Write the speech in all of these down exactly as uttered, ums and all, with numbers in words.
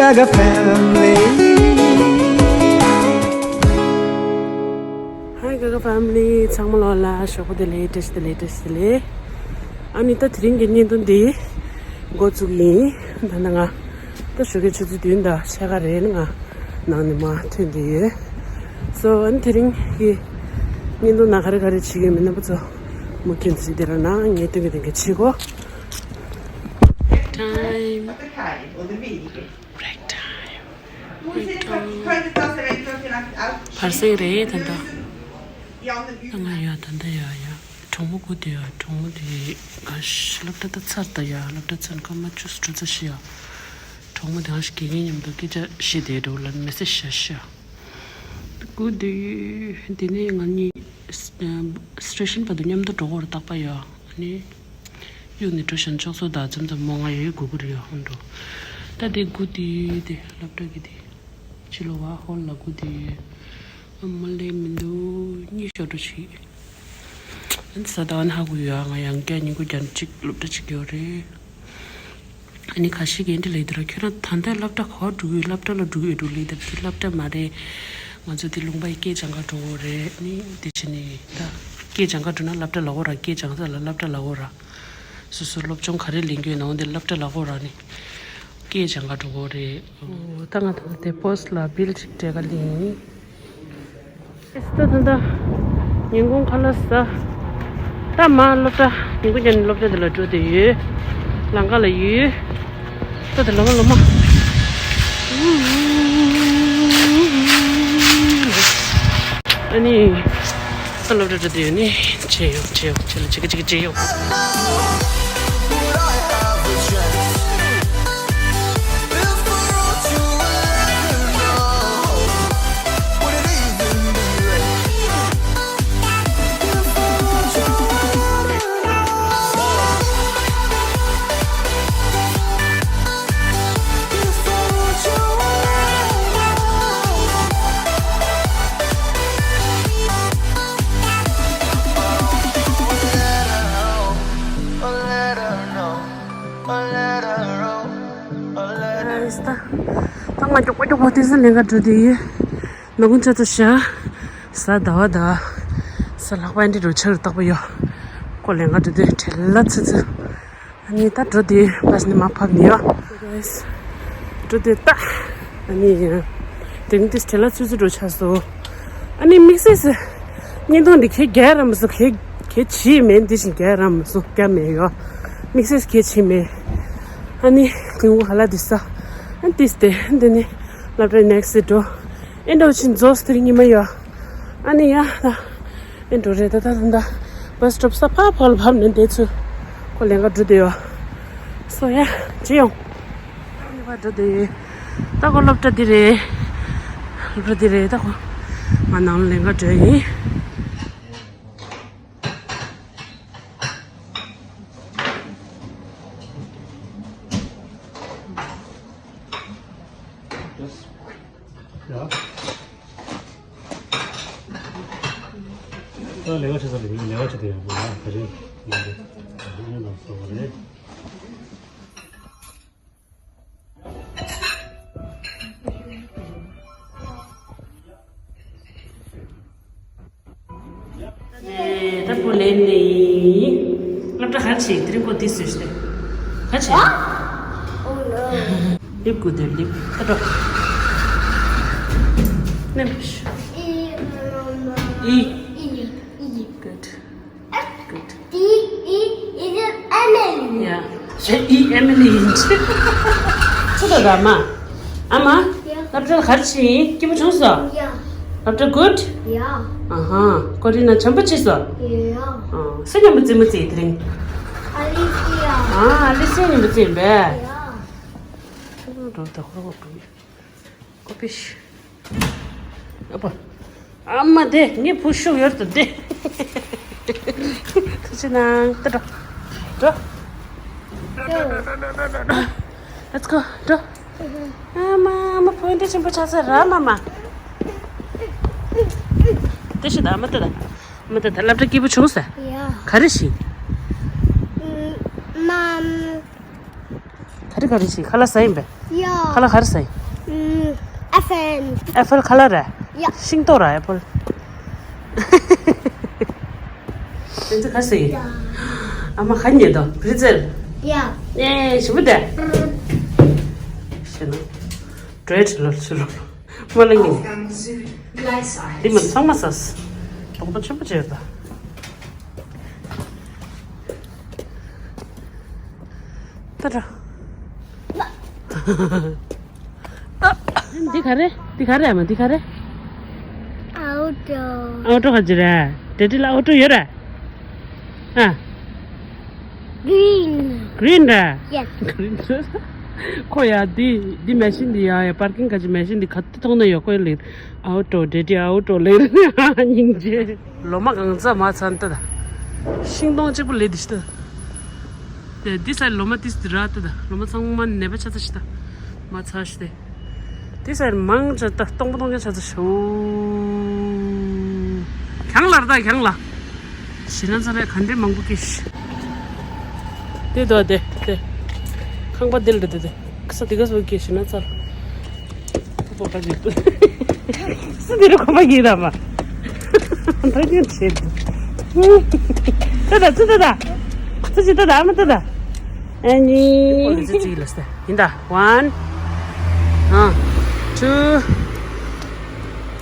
Gaga family. Hi Gaga family. ཚང་མ་ལོ་ལ་ཞོགས་པ་བདེ་ལེགས། བཀྲ་ཤིས་བདེ་ལེགས། བཀྲ་ཤིས་བདེ་ལེགས། ཨ་ནི་ད་དེ་རིང་གི་བརྙན་ཐུང་འདི་འགོ་བཙུགས་ཡིན། ད་ནི་ང་ད་ཞོགས་ཀའི་ཆུ་ཚོད་བདུན་དང་ཕྱེད་ཀ་རེད། ང་ནང་ནས་མར་ཐོན་བསྡད་ཡོད། སོ་ཨ་ནི་དེ་རིང་གི་བརྙན་ཐུང་ནང་ག་རེ་ག་རེ་བྱེད་ཀྱི་ཡོད་མེད་རྣམ་པ་ཚོ་མུ་མཐུད་ནས་གཟིགས་བསྡད་རོགས་གནང་། ངས་སྟོན་གྱི་དེ་འདྲ་བྱེད་གོ། Time. Break time. བར་གསེང་རེད་ད་ལྟ། ང་ཡ་ད་ལྟ་ཡ་ཡ། གྲོགས་མོ་སྒུག་བསྡད་ཡ། གྲོགས་མོ་དེ་ག་ཤ་སློབ་གྲྭ་ད་ཚར་ད་ཡ། སློབ་གྲྭ་ཚར་སྐར་མ་བཅུ་དྲུག་ཙམ་ཤི་ཡ། གྲོགས་མོ་དེ་ག་ཤ་དགེ་རྒན་མཉམ་དུ་སྐད་ཆ་བཤད་བསྡད་འགྲོ་ལ་མེ་སེ་ཇི་ཤ་ཤ། སྒུག་བསྡད་ཡོད། དེ་ནས་ང་གཉིས་སི་ཊེ་ཤན་བར་དུ་མཉམ་དུ་འགྲོ་གི་རེད་རྟག་པར་ཡ། ཨ་ནི། གཡུག་ནས་འགྲོ་བཞིན་ཅོག་ཙེ་བདག་འཛོམས་དང་མོ་ང་ཡོད་དགོས་ཀྱི་རེད་ཡ། ཧོན་འགྲོ། ད་དེ་སྒུག་དེ་དེ་སློབ་གྲྭ་གི་དེ་ཕྱི་ལོགས་བ་ཧོལ་ལ་སྒུག་དེ་ཡོད། ཨ་མ་ལས་མི་འདུག་གཉིད་ཤོར་འགྲོ་ཞིག་ཨ་ནི་ས་ད་ཨ་ནི་ཧ་གོ་ཡོད། ང་ཡང་བསྐྱར་ཉིན་གུང་རྒྱབ་གཅིག་སློབ་གྲྭ་གཅིག་ཡོད་རེད། ཨ་ནི་ཁ་ཤས་ཀྱིས་འདི་ལས་དེ་ར་ཁྱོད་རང་ད་ལྟ་སློབ་གྲྭ་ག་པར་འགྲོ་གི་ཡོད། སློབ་གྲྭ་ལ་འགྲོ་གི་ཡོད་འགྲོ་ལས་དེ་དེ་སློབ་གྲྭ་མ་རེད། ང་ཚོ་དེ་ལུང་པ་ཡི་སྐད་སྦྱང་ག་འགྲོ་གི་རེད། ཨ་ནི་དེ་བྱས་ནས་ད་སྐད་སྦྱང་ག་འགྲོ་ན་སློབ་གྲྭ་ལ་འོ་ར། སྐད་སྦྱང་ས་ལ་སློབ་གྲྭ་ལ་འོ་ར། སོ་སོ་སློབ་སྦྱོང་ག་རེ་ལེན་རྒྱུ་ཡིན་ན་འོན་ཏེ་སློབ་གྲྭ་ལ་འོ་ར་ནི་སྐད་སྦྱང་ག་འགྲོ་གི་རེད། ཨོ་ད་ང་ད་ལྟ་དེ་པོ་སི་ལ་བིལ་ཅིག་སྤྲད་ག་ལིང་། ཨེ་སི་ད་ད་ད་ཉིན་གུང་ཁ་ལག་ཟ། ད་མ་སློབ་གྲྭ་ཉིན་གུང་ཀྱང་སློབ་གྲྭ་དེ་ལ་འགྲོ་བསྡད་ཡོད། ལམ་ཁ་ལ་ཡོད། ད་དེ་ལོ་མ་ལོ་མ། ཨ་ནི། ད་སློབ་གྲྭ་འགྲོ་དུས་ནི་བྱེད་ཡོང་བྱེད་ཡོང་བྱེད་ལ་ཅིག་ཅིག་བྱེད་ཡོང་། ཨ་ད་ང་མགྱོགས་པོ་མགྱོགས་པོ་དེ་ཚོ་ལེན་ག་འགྲོ་དེ་ཡོད། ནག་ཁུང་ཆ་ཚ་ཤ། ས་ཟླ་བ་ཟླ། ས་ལྷག་པ་འདི་འགྲོ་ཆགས་རྟག་པ་ཡོད། ཁོ་ལེན་ག་འགྲོ་དེ་བྲེལ་ལ་ཚི་ཚི། ཨ་ནི་ད་འགྲོ་དེ་བས་ནི་མ་ཕབ་ནི་ཡོད། འགྲོ་དེ་ད། ཨ་ནི། དེ་ནི་དེ་བྲེལ་ལ་ཚི་ཚི་འགྲོ་ཆགས་སོ། ཨ་ནི་དམིགས་བསལ་སེ། བརྙན་ཐུང་འདི་གས་རྒྱག་རམ་སོ་གས་གས་བྱིས་མེད། འདི་བཞིན་རྒྱག་རམ་སོ་རྒྱག་མེད་ཡོད། དམིགས་བསལ་སེ་གས་བྱིས་མེད། ཨ་ནི་དེ་འུ་ཧ་ལ་འདི་ས། ཨ་ནི་དེ་སྟེ་འདི་ནི་སློབ་གྲྭའི་ནེག་སི་འགྲོ། ཨེ་འགྲོ་ཕྱིན་རྫོགས་སྟེ་རིང་ཉི་མ་ཡོད། ཨ་ནི་ཡ་ད། ཨེ་འགྲོ་རེད་ད་ད་ད་ད། བྷ་སི་སི་ཊོབ་ས་ཕ་ཕ་ལ་བབས་ནས་འདི་ཚོ། ཁོ་ལེན་ག་འགྲོ་དེ་ཡོད། སོ་ཡ་ཇི་ཡོང་། ཨ་ནི་བ་འགྲོ་དེ། ད་ཁོ་སློབ་གྲྭ་འདི་རེད། སློབ་གྲྭ་འདི་རེད་ད་ཁོ། ང་ནང་ལ་ལེན་ག་འགྲོ་ཡིན། ཡ། ད་ལས་ཀ་བྱེད་ས་རེད། ལས་ཀ་བྱེད་དེ་ཡང་ང་ག་རེ་ཡིན་རེད། ཨ་ནི་ལ་སོགས་པ་རེད། ད་པོ་ལེན་ནི། སློབ་གྲྭ་ག་རེ་བྱེད། དེ་རིང་ཁོ་འདི་བཟོས་ཤག་ག་རེ་བྱེད། ལིབ་དགོས་དེ་ལིབ་ད་འགྲོ། ནེམ་ཤ། ཨི། ཨི། Good. Good. T E is an Emily. Yeah. ཨེ་ཨི་ཨེ་མི་ལི་ཡིན། ཚུ་དོ་ར་མ། ཨ་མ། Yeah. སློབ་གྲྭ་ལ་ག་རེ་བྱེད་ཡིན། སྐྱིད་པོ་བྱུང་སོང་། Yeah. སློབ་གྲྭ་good? Yeah. ཨ་ཧ། ཀོ་རི་ན་བྱམས་པོ་བྱས་སོང་། Yeah. ཨ། སུ་མཉམ་པོ་རྩེད་མོ་རྩེ་དེ་རིང་། Alicia. ཨ། ཨ་ལི་སི་མཉམ་པོ་རྩེ་ཡིན་པས། Yeah. འགྲོ་ད་ཁོ་ར་ཁོ་ར། ཀོ་པི་ཤི། ཨ་པ། ཨ་མ་དེ་ངའི་བུ་ཤུགས་ཡོད་དོ་དེ། ཐུགས་རྗེ་གནང་། ད་འགྲོ། འགྲོ། Let's go. འགྲོ། ཨ་མ་ཨ་མ་བུ་འདི་ཆེན་པོ་ཆགས་ས་ར་མ་མ། དེ་ཤི་ད་ཨ་མ་ད་ད། ཨ་མ་ད་ད་སློབ་གྲྭ་སྐྱིད་པོ་བྱུང་ས། Yeah. ག་རེ་ཤི། Mom. ག་ ག་རེ་བྱེད། ཁ་ལག་ཟ་ཡིན་པས། ཡ། ཁ་ལག་ག་རེ་ཟ་ཡིན། ཨུམ། ཨེ་ཕལ། ཨེ་ཕལ་ཁ་ལག་རེད། ཡ། ཤིང་ཏོག་ར་ཨེ་ཕལ། དེ་ཚོ་ག་རེ་ཟ་ཡིན། ཡ། ཨ་མ་ག་ཉེ་དོ་པི་རི་ཙེལ། ཡ། ཨེ་ཞིམ་པོ་དེ། ཤེས་ན། བྲེད་ལོ་ཆུ་ལོ། མ་ལ་ཉེ། འདི་མ་ཚང་མ་ཟ། སྟོང་པ་ཆེན་པོ་བྱས་ད། ད་དྲ། འདི་ག་རེ། འདི་ག་རེ། ཨ་མ་འདི་ག་རེ། ཨའོ་ཏོ། ཨའོ་ཏོ་ག་ཅི་རེད། ཌེ་ཌི་ལ་ཨའོ་ཏོ་ཡོད་རེད། ཨ། Green། Green་རེད། Yes། Green་རེད། ཁོ་ཡ་འདི་འདི་མེ་ཤིན་འདི་ཡ་ཡ་པར་ཀིང་ག་ཅི་མེ་ཤིན་འདི་ག་ཏི་མཐོང་ན་ཡོད་ཁོ་ཡ་ལེ། ཨའོ་ཏོ། ཌེ་ཌི་ཨའོ་ཏོ་ལེ། སྙིང་རྗེ། ལོ་མ་གང་ཚ་མ་ཚན་ཏེ་ད། ཤིང་སྡོང་གཅིག་པུ་ལེ་དི་ཤི་ཏེ། དེ་འདི་སའི་ལོ་མ་ཏིས་དི་ར་ཏེ་ད། ལོ་མ་ཚང་མ་ནད་པ་ཆ་ཚ་ཤི་ཏེ། མ་ཚ་ཤི་ཏེ། དེ་སའི་མང་ཆ་ད་སྟོང་པ་སྟོང་རྐྱང་ཆ་ཚ་ཤོ། གྱང་ལ་ར་ད་གྱང་ལ། ཤི་ན་ཚ་རེ་ག་འདྲེ་མང་པོ་སྐྱེ་ཤི། དེ་དོ་དེ་དེ། ཁང་པ་དེ་ལ་དེ་དེ། ཁ་ས་དེ་ག་སོ་སྐྱེ་ཤི་ན་ཚ། པོ་པ་ཡོད། སུ་འདི་རུ་ཁོ་མ་གིས་ད་མ། ད་ཉོན་ཆེ། ད་ད་ཙི་ད་ད། ཙི་ཅི་ད་ད་མ་ད་ད། ཨ་ནི། ཨོ་ལེ་ཙི་ཙི་ལ་སྟེ་ཡིན་ད། One, uh, two,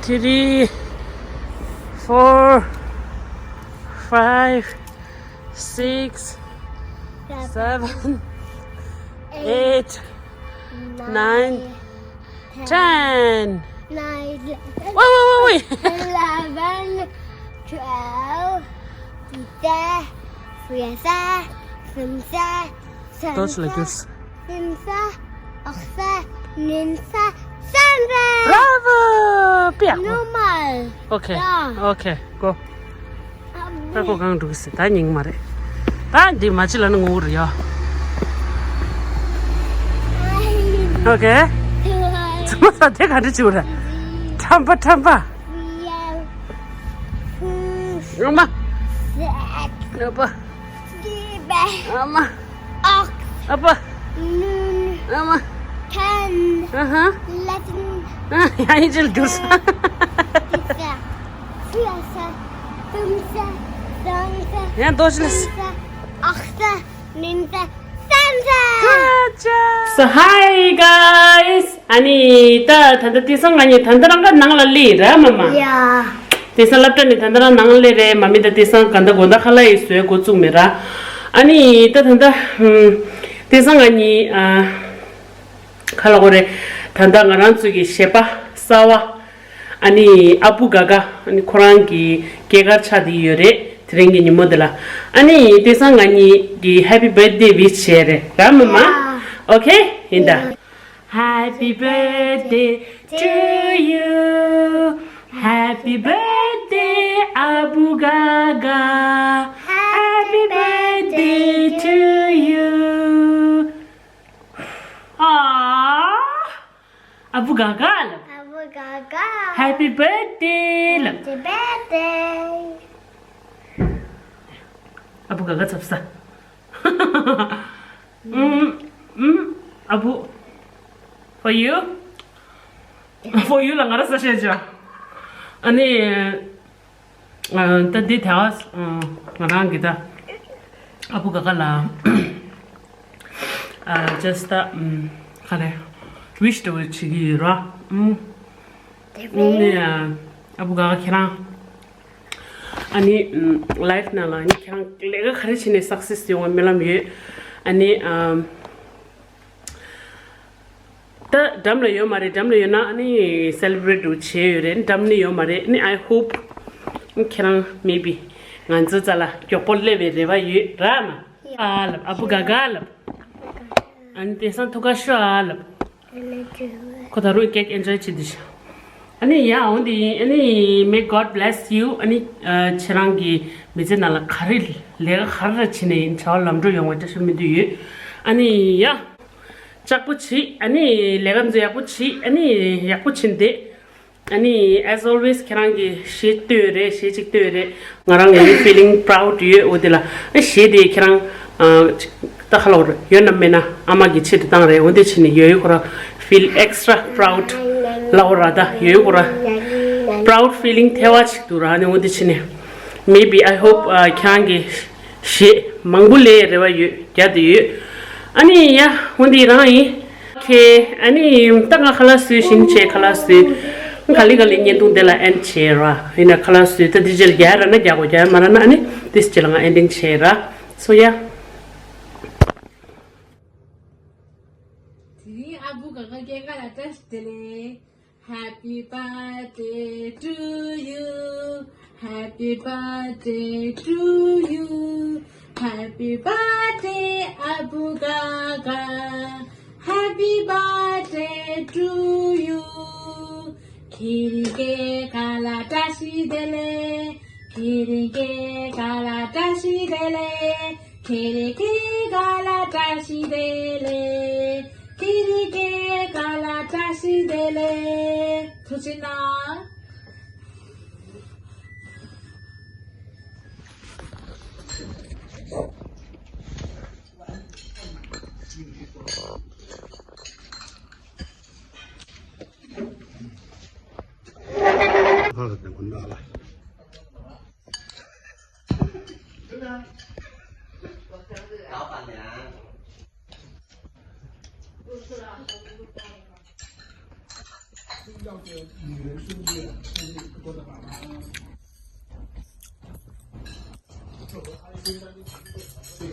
three, four, five, six, seven, eight, nine, ten. Nine. Wait, wait, wait, wait. Eleven, twelve, thirteen, fourteen, fifteen, sixteen, seventeen, eighteen, nineteen, twenty. Bravo! Normal. Okay. Yeah. Okay, go. ད་ཁོ་གང་འགྲོ་གི་ཟེར། ད་ཉིན་མ་རེད། ད་འདི་མ་ཅི་ལ་ནི་ངོ་བོ་རེད་ཡ། ཨོ་ཁེ། ཚང་མ་ས་དེ་ག་འདྲ་བྱེད་ར། ཁྲམ་པ་ཁྲམ་པ། ཨ་མ། ཨ་པ། ཨ་མ། ཨ་པ། ཨ་མ། ཨ་ཧ། ཡང་ཡིན་ཅིལ་འགྱུར་ས། ཡང་ཏོ་ཅི་ལ། So hi guys. ཨ་ནི་ད་ད་ལྟ་དེང་སང་ང་གཉིས་ད་ལྟ་རང་ག་ནང་ལ་སླེབས་ར་མ་མ། ཡ། དེང་སང་སློབ་གྲྭ་ནས་ད་ལྟ་རང་ནང་ལ་སླེབས་རེད། མ་མི་ད་དེང་སང་ག་འདྲ་དགོང་དག་ཁ་ལག་ཡི་བཟོས་འགོ་བཙུགས་མེད་ར། ཨ་ནི་ད་ད་ལྟ་དེང་སང་ང་གཉིས་ཨ། ག་ལ་གོ་རེད། ད་ལྟ་ང་རང་ཚོ་གི་གཞས་པ་གསར་བ། ཨ་ནི་ཨ་བུ་ག་ག་ཨ་ནི་ཁོ་རང་གི་སྐྱེས་སྐར་ཆགས་བསྡད་ཡོད་རེད། དེ་རིང་གི་ཉིན་མོ་འདི་ལ། ཨ་ནི་དེང་སང་ང་གཉིས་ཀྱི་happy birthday wish བྱས་རེད་ར་མ་མ། ཡ། ཨོ་ཁེ། ཡིན་ད། Happy birthday to you. Happy birthday ཨ་བུ་ག་ག. Happy birthday to you. ཨ། ཨ་བུ་ག་ག་ལབ། ཨ་བུ་ག་ག. Happy birthday ལབ། Happy birthday. ཨ་བུ་ག་ག་ཚབ་ས། ཨུམ། ཨུམ། ཨ་བུ། For you. For you ལ་ང་ར་ས་བཤད་ཅོ། ཨ་ནི། ཨ། ད་འདི་ད། ཨ། ང་རང་གི་ད། ཨ་བུ་ག་ག་ལ། ཨ། just ད། ཨམ། ག་རེ། wish དེ་བྱེད་ཀྱི་ཡོད་ར། ཨམ། ཨ་ནི། ཨ་བུ་ག་ག་ཁྱེད་རང་། ཨ་ནི། ཨམ། life ནང་ལ་ཨ་ནི་ཁྱེད་རང་ལས་ཀ་ག་རེ་བྱས་ནས་success ཡོང་བའི་སྨོན་ལམ་ཡོད། ཨ་ནི། ཨམ། ད་འགྲམ་ལ་ཡོད་མ་རེད། འགྲམ་ལ་ཡོད་ན་ཨ་ནི་celebrate་འདྲ་བྱས་ཡོད་རེད། འགྲམ་ནས་ཡོད་མ་རེད། ཨ་ནི་I hope ཁྱེད་རང་maybe ང་ཚོའི་རྩ་ལ་མགྱོགས་པོ་སླེབས་པའི་རེ་བ་ཡོད་ར་མ། ཨ་ལབ། ཨ་བུ་ག་ག་ལབ། ཨ་ནི་དེང་སང་ཐུགས་ཁ་ཤོ་ཨ་ལབ། ཁོ་ད་རུང་cake enjoy་བྱེད་དུ་ཤོག་ཨ་ནི་ཡ་འོ་འདི་ཡིན། ཨ་ནི་may God bless you. ཨ་ནི་ཨ་ཁྱེད་རང་གི་མི་ཚེ་ནང་ལ་ག་རེ་ལས་ཀ་ག་རེ་བྱས་ནས་ཡིན་བྱ་བ་ལམ་འགྲོ་ཡོང་བའི་བཀྲ་ཤིས་སྨོན་འདུན་ཡོད། ཨ་ནི་ཡ། ལྕགས་པོ་བྱེད། ཨ་ནི་ལས་ཀ་འཛུལ་ཡག་པོ་བྱེད། ཨ་ནི་ཡག་པོ་བྱེད་བསྡད། ཨ་ནི་as always ཁྱེད་རང་གིས་གཞས་བཏོན་རེད། གཞས་གཅིག་བཏོན་རེད། ང་རང་ངའི་feeling proud་ཡོད། འོ་དེ་ལ་ཨ་གཞས་དེ་ཁྱེད་རང་ཨ་ ད་ཁ་ལོ་ར་ཡོད་ན་མེད་ན་ཨ་མ་གི་ཆེད་དུ་བཏང་རེད། འོ་འདི་ཕྱི་ནས་ཡོད་ཡོད་ཁོ་ར་feel extra proud ལའོ་ར། ད་ཡོད་ཡོད་ཁོ་ར་proud feeling ཐེ་བ་ཅིག་འདུག་ར། ཨ་ནི་འོ་འདི་ཕྱི་ནས། Maybe I hope ཁྱེད་རང་གི་གཞས་མང་པོ་ལས་རེ་བ་ཡོད། རྒྱ་དུ་ཡོད། ཨ་ནི་ཡ་འོ་འདི་རང་ཡིན། ཁེ་ཨ་ནི་ད་ང་ཁ་ལག་བཟོས་བཞིན་བྱས། ཁ་ལག་བཟོས། ག་ལེ་ག་ལེ་བརྙན་ཐུང་དེ་ལ་end བྱས་ར། ཡིན་ན་ཁ་ལག་བཟོས། ད་འདི་རྗེས་རྒྱ་ར་ན་རྒྱ་གོ་རྒྱ་མ་ར་ན་ཨ་ནི་དེ་རྗེས་ལ་ང་ending བྱས་ར། So yeah. དེ་རིང་ཨ་བུ་ག་ག་སྐྱེས་སྐར་ལ་བཀྲ་ཤིས་བདེ་ལེགས། Happy birthday to you. Happy birthday to you. Happy birthday ཨ་བུ་ག་ག. Happy birthday to you. ཁྱེད་རང་སྐྱེས་སྐར་ལ་བཀྲ་ཤིས་བདེ་ལེགས། ཁྱེད་རང་སྐྱེས་སྐར་ལ་བཀྲ་ཤིས་བདེ་ལེགས། ཁྱེད་རང་སྐྱེས་སྐར་ལ་བཀྲ་ཤིས་བདེ་ལེགས། ཁྱེད་རང་སྐྱེས་སྐར་ལ་བཀྲ་ཤིས་བདེ་ལེགས། ཐུགས་རྗེ་གནང་།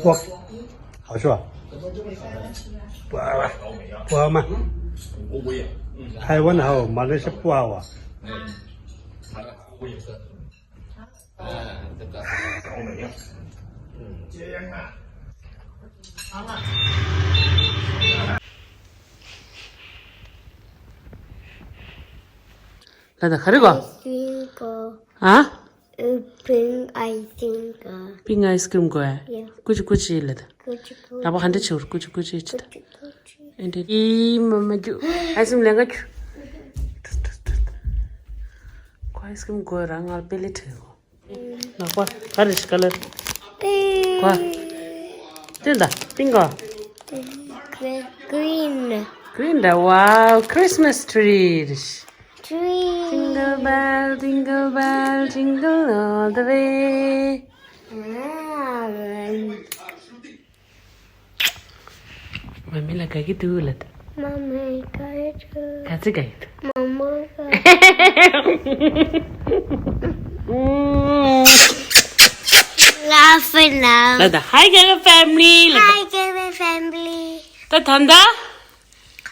哇，好吃啊！哇哇哇嘛！台湾好，马来西亚不好啊。ལ་ད་ག་རེ་གོ། Twinkle. ཨ། Pink ice cream གོ། Pink ice cream གོ་ཨ། Yeah. ཀུ་ཅི་ཀུ་ཅི་ལ་ད། ཀུ་ཅི་ཀུ་ཅི། ལ་བ་ཧན་ཏེ་ཆུར་ཀུ་ཅི་ཀུ་ཅི་ཅི་ད། ཀུ་ཅི་ཀུ་ཅི། ཨེ་འདྲེ་ཨི་མ་མ་རྒྱུ། ice cream ལེན་ག་རྒྱུ། ཁོ་ice cream གོ་ར་ང་པེ་ལེ་ཁྲེ་གོ། ནག་པ་ག་རེ་ཞིག་color། པིང་། བ། དེ་འདྲ་pink ག། Green. Green འདྲ། Wow, Christmas tree རེད། Tree. Jingle bell, jingle bell, jingle all the way. Wow. མ་མི་ལ་དགའ་གི་འདུག་ལ་ད། མ་མི་དགའ་གི་འདུག་ག་ཚོད་དགའ་གི་འདུག་མ་མོ་དགའ། Laughing now. ལ་ད། Hi Gaga family ལ་ད། Hi Gaga family. ད་ད་ད།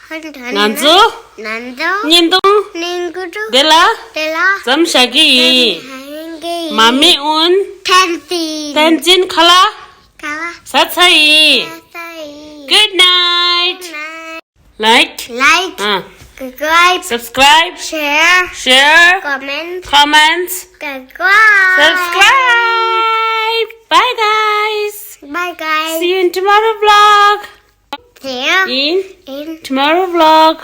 ང་ཚོ་ང་ཚོ་བརྙན་ཐུང་བརྙན་ཐུང་དེ་ལ་དེ་ལ་མཚམས་བཞག་གི་ཡིན། མཚམས་བཞག་གི་ཡིན། མ་མི་ཨུན་བསྟན་འཛིན། བསྟན་འཛིན་ཁ་ལག་ཁ་ལག་ཟ་ཚར་ཡིན། ཟ་ཚར་ཡིན། Good night. Good night. Like. Like. ཨ། Subscribe. Subscribe. Share. Share. Comment. Comments. Subscribe. Subscribe. Bye guys. Bye guys. See you in tomorrow vlog. See you in, in tomorrow vlog.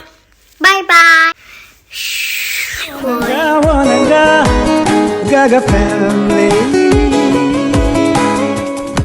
Bye bye. Gaga family.